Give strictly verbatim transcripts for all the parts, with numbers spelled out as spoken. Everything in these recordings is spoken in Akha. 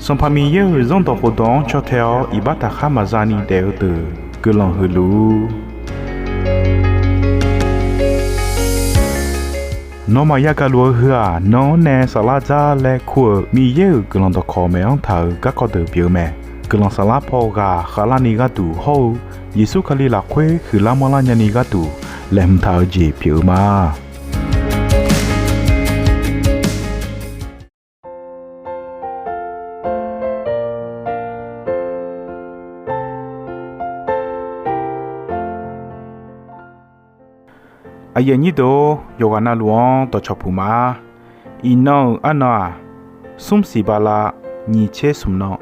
Sanqpaq Miqyaer-euq Zanrdawq khofdawq-anr caw tae-awr iqbax taqkhar maqza ni daef-eu deuq guiqlanq huiq luf-ur. Nawmaf yagaq luf-eu heu-aq, nan-anr nae saflar dzar laer kur-euq Miqyaer-euq guiqlanq dawqkawq maeq-anr taq-euq garkawv deuq pyeuf-eu mae. Guiqlanq saflar paw ghaq khavlarni gharduq hawr-eu Yeqsur Kali lafkhoer huiqlar manrlar nyani gharduq laeqhmq taq-eu jeq pyeuf-eu ma. Aqyuif aqnyir deuq-or, yawqghaq navluf-anr dawqcawq puq ma. Iqnan-euq arnan-aq, smr siq bala nyiq tser smq nan.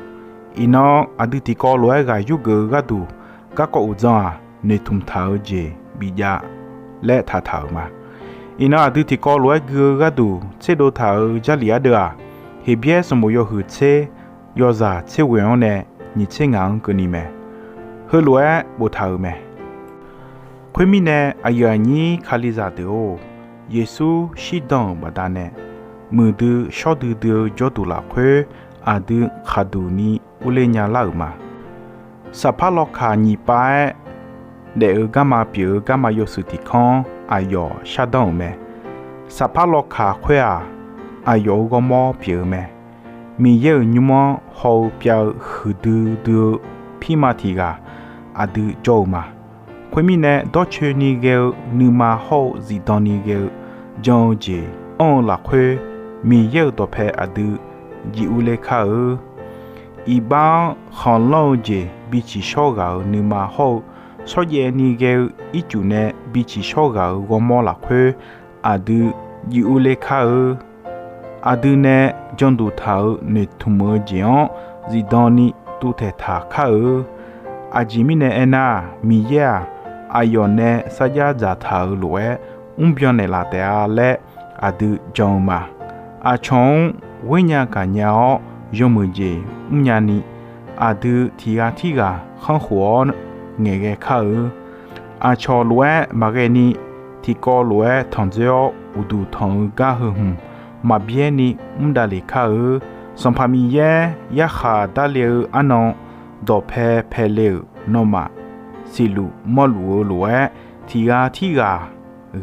Iqnan aqdui tiqkawv lof-aer ghaq yurgeuf-eu gharduq, garkawv uqdzan-aq, noeqtmq taq-eu jeq bijav laer taqtaq-euq ma. Iqnan aqdui tiqkawv lof-aer gui-eu gharduq tserdov taq-euq Jarlif ardeuv-aq, Heqbyaer sanqbof yawhuiq tser yawzaq tser ghoeq-anr nae nyiq tser ngaq-anr keuvni mae. Heulof-aer boftaq-euq mae. Khoermirnae, aqyuif aqnyir Kalizaq deuq-or, Yeqsur shirdan-euq baqdanae muiqdui shawr duidui-eu jawrduq lafkhoer aqdui khaqduq ni urler nya lar-euq ma. Saqpar lawkaq nyiq pav-aer daef-eu garma pyeuf-eu garma yawshuif tiq kanr aqyawf shardanr-euq mae. Saqpar lawkaq khoer-aq, aqyawf-euq ghawrmawr pyeuf-eu mae. Miqyaer-euq nymr-anr haw-eu pyav-eu huiqdui dui-eu pirma tiq ghaq aqdui jawr-eu ma. Khoermirnae, dawrcoeni ghae-eu nuima hawr-eu zifdan ni ghae-eu jan-eu jeq anr-eu lafkhoer, Miqyaer-euq dawqpae aqdui jiq urler kar-eu. Iqbax-anr khanqlanr-eu jeq bi tsiqshawr ghaq-euq nuima hawr-eu shawrjaev ni ghae-eu ircuf nae bi tsiqshawr ghaq-euq ghawrmawr lafkhoer aqdui jiq urler kar-eu. Aqdui nae janduq taq-euq noeqtmq-eu jeq-anr zifdan ni tuvtaeq taq kar-eu. Aqjeq mirnae aernar, Miqyaer-aq, aqyawf nae sarjax dzaqtaq-euq lof-aer mrbyan naeqlaf taef-a laer aqdui jan-eu ma. Aqcawq-anr ghoer nya gaq nya-awr yawmuiq jeq mrnya ni, aqdui tiq ghaq tirghaq khanrkhof-awr ngaeqghae kar-eu. Aqcawq lof-aer maqghae ni, tiqkawv lof-aer tanqdzoer-awr uqduq tanq-eu gar heu hmq maqbyaer ni mr davlef kar-eu. Sanqpaq Miqyaer yarkhaq darle-eu arnan dawqpae paele-euq nawmaf siqluf mawrluf-eu lof-aer, tiq ghaq tirghaq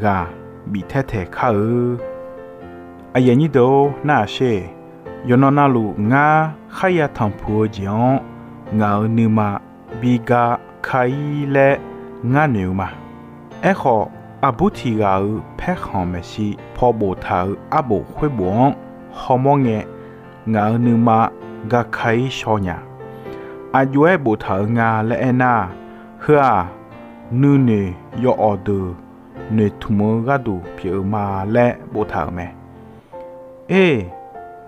ghaq bif taer taeq kar-eu. Aqyuif aqnyir deuq-or, narhaq sher. Yawqnan navluf ngar kharya tanqpuq-eu jeq-anr ngaq-euq nuima bi ga ka-ir laer ngar noeq-eu ma. Aerkhawf, aqbur tiq ghaq-euq paerkhanq maeqshi paw boftaq-euq arbof khoerbof-anr hawmawr ngae, ngaq-euq nuima ga ka-ir shaw nya. Aqjox-aer boftaq-euq nga laer aernar, heu-aq, nuinoeq yawawq deuq noeqtmq-eu gharduq pyeuf-eu ma laer boftaq-euq mae. Eur,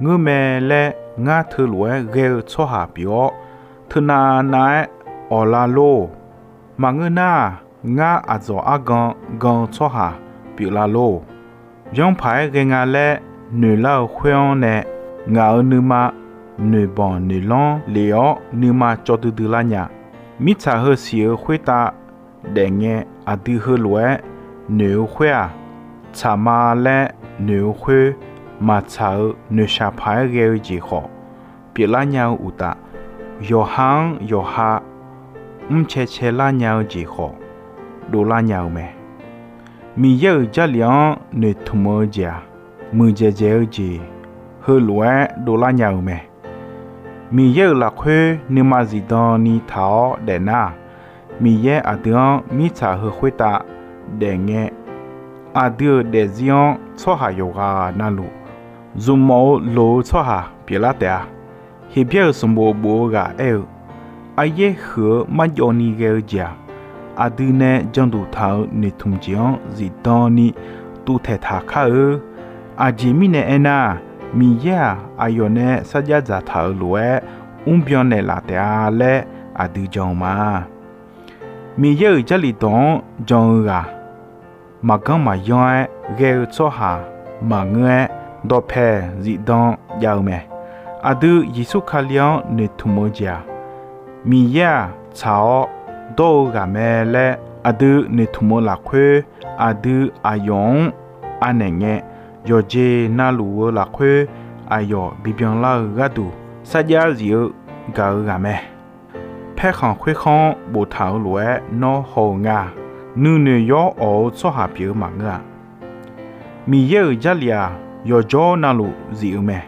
ngeurmae laer ngar teulof-aer ghae-eu tsawrhaq pyeuf-awr, teunav nav-aer awq la lor. Maqngeur nar, ngar aqdzawq argan gan-eu tsawrhaq pyeuflar lor. Byanrpaq-aer ghae nga laer noeqlar-eu khoer-anr nae, ngaq-euq nuima noeqbanq noeqlanr lef-awr nuima cawv duidui lar nya. Mirtsaq heu siq-eu khoertav daefngae aqdui heulof-aer noeq-eu khoer-aq, tsaq ma laer noeq-eu khoer maqtsaq-eu noeqshaq paq-aer ghae-eu jeq khawf pyeuflar nya-eu uqtaf, yawqha-anr yawqha mrcae cae lar nya-eu jeq khawf dovlar nya-eu mae. Miqyaer-euq Jarlif-anr noeqtmq-eu jeq-aq, muiqdzaeq dzaeq-eu jeq heulof-aer dovlar nya-eu mae. Miqyaer-euq lafkhoer nuima zifdan ni taq-awr daefnar-aq, Miqyaer aqdui-anr mirtsaq heu khoertav daefngae, aqdui-euq daefzir-anr tsawrhaq yawqghaq navluf zmqmawf-eu loq-eu tsawrhaq pyeuflar taef-a. Heqbyaer-euq sanqbof bof-eu ghaq aer-eu, aryaer huiq-eu marjawv ni ghae-eu jeq-aq, aqdui nae janduq taq-euq noeqtmq jeq-anr zifdan ni tuvtaeq taq kar-eu. Aqjeq mirnae aernar, Miqyaer-aq, aqyawf nae sarjax dzaqtaq-euq lof-aer mrbyan naeqlaf taef-a laer aqdui jan-eu ma. Miqyaer-euq Jarlif dawq-anr jan-eu ghaq, maqganr maqyanr-aer ghae-eu tsawrhaq maqngeur-aer, dawqpae zifdan jav-eu mae. Aqdui Yeqsur Kali-anr noeqtmq-eu jeq-aq, Miqyaer-aq tsaq-awr dawr-eu ghaq mae laer aqdui noeqtmq-eu lafkhoer, aqdui aqyawf-anr anaeq ngae, yawqjeq navluf-eu lafkhoer aqyawf bibyan lar-eu gharduq sarjax zif-eu gaq-eu ghaq mae. Paerkhanq khoerkhanr-anr boftaq-euq lof-aer nawr haw-eu nga. Nuinoeq yawr awq-eu tsawrhaq pyeuf-eu maqngeur-a. Miqyaer-euq Jarlif-aq, yawqjawr navluf zif-eu mae.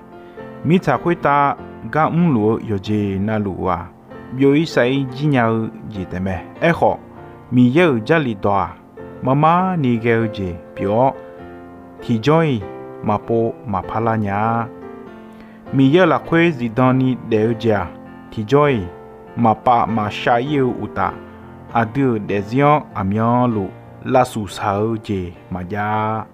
Mirtsaq khoertav gar mrluf-eu yawqjeq navluf-aq, byov-ir sav-ir jir nya-eu jeq taef mae. Aerkhawf, Miqyaer-euq Jarlif dawq-aq, marmar ni ghae-eu jeq pyeuf-awr, tiqjawr-iq maqpov maqpar lar nya-a. Miqyaer-euq lafkhoer zifdan ni daef-eu jeq-aq, tiqjawr-iq maqpav maqshav-ir-eu uqtaf, aqdui-euq daefzir-anr aqmyanluf lavsuf shaq-eu jeq maqjav-a.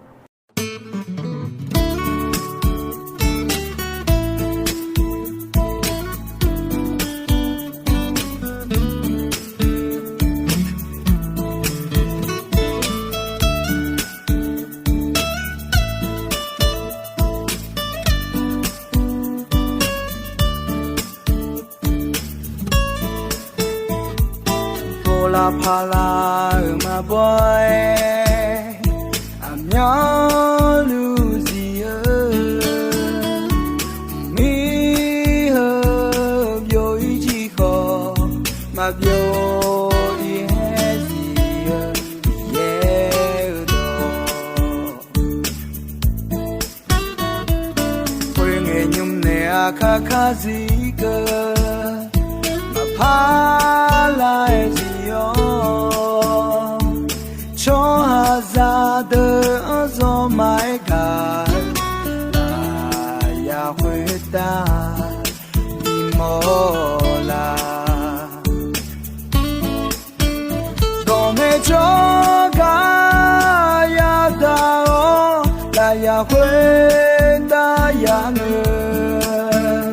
Pov lavpaq lar-euq maqbaw-aer, aqmyanluf zif-eu, mir-eu byov-ir jir khawf, maqbyov-ir-aer zif-eu Miqyaer-eu dawq. Khoerngae nymr nae aqkar kar zif keuv, maqpar lar-aer zif-awr, tsawrhaqzaq deuq-anr zawmar-aer gaq-eu, lafyaq khoertav bimawr la. Dawq ngaejawr gar yadaq-awr, lafyaq khoertav ya'ngeur.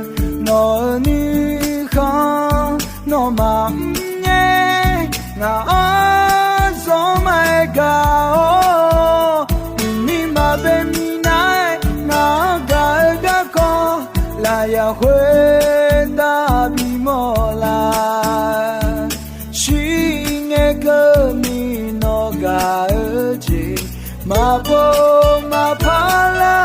Nawq-euq nuikhanr nawmaf mrngae, ngaq-anr zawmar-aer gaq-awr, mqmir maqbae minav-aer ngaq-anr gaq-eu garkawv, lafyaq khoertav bimawr la. Shirngae keuvni nawq gaq-eu jeq maqpov maqpar lar.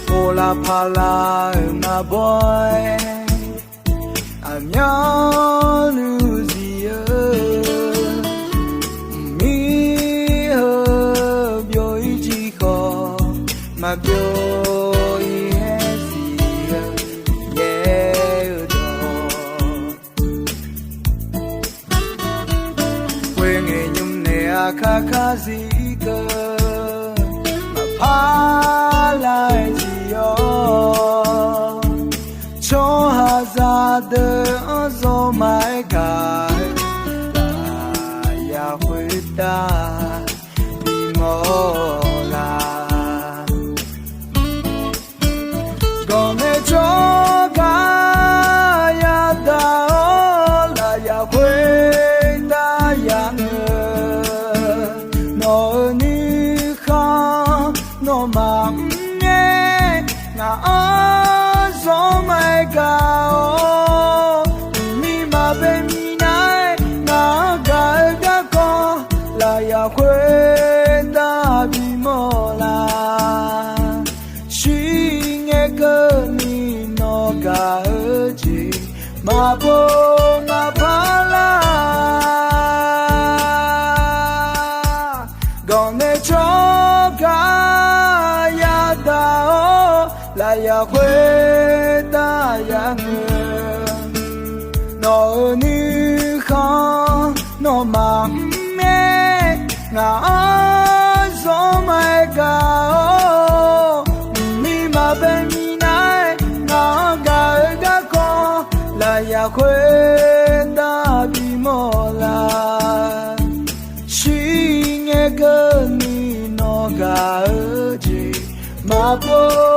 Pov lavpaq lar-euq maqbaw-aer, aqmyanluf zif-eu, mir-eu byov-ir jir khawf, maqbyov-ir-aer zif-eu Miqyaer-eu dawq. Khoerngae nymr nae aqkar kar zif keuv, maqpar lar-aer zif-awr, tsawrhaqzaq deuq-anr zawmar-aer gaq-eu, lafyaq khoertav bimawr la. Gawqngae tsawrgar yadaq-awr, lafyaq khoertav ya'ngeur. Nawq-euq nuikhanr nawmaf mrngae, ngaq-anr zawmar-aer gaq-awr, mqmir maqbae minav-aer ngaq-anr gaq-eu garkawv, lafyaq khoertav bimawr la. Shirngae keuvni nawq gaq-eu jeq maqpov maqpar lar. Gawqngae tsawrgar yadaq-awr, lafyaq khoertav ya'ngeur. Nawq-euq nuikhanr nawmaf mrngae, ngaq-anr zawmar-aer gaq-awr, mqmir maqbae minav-aer ngaq-anr gaq-eu garkawv, lafyaq khoer Aqbur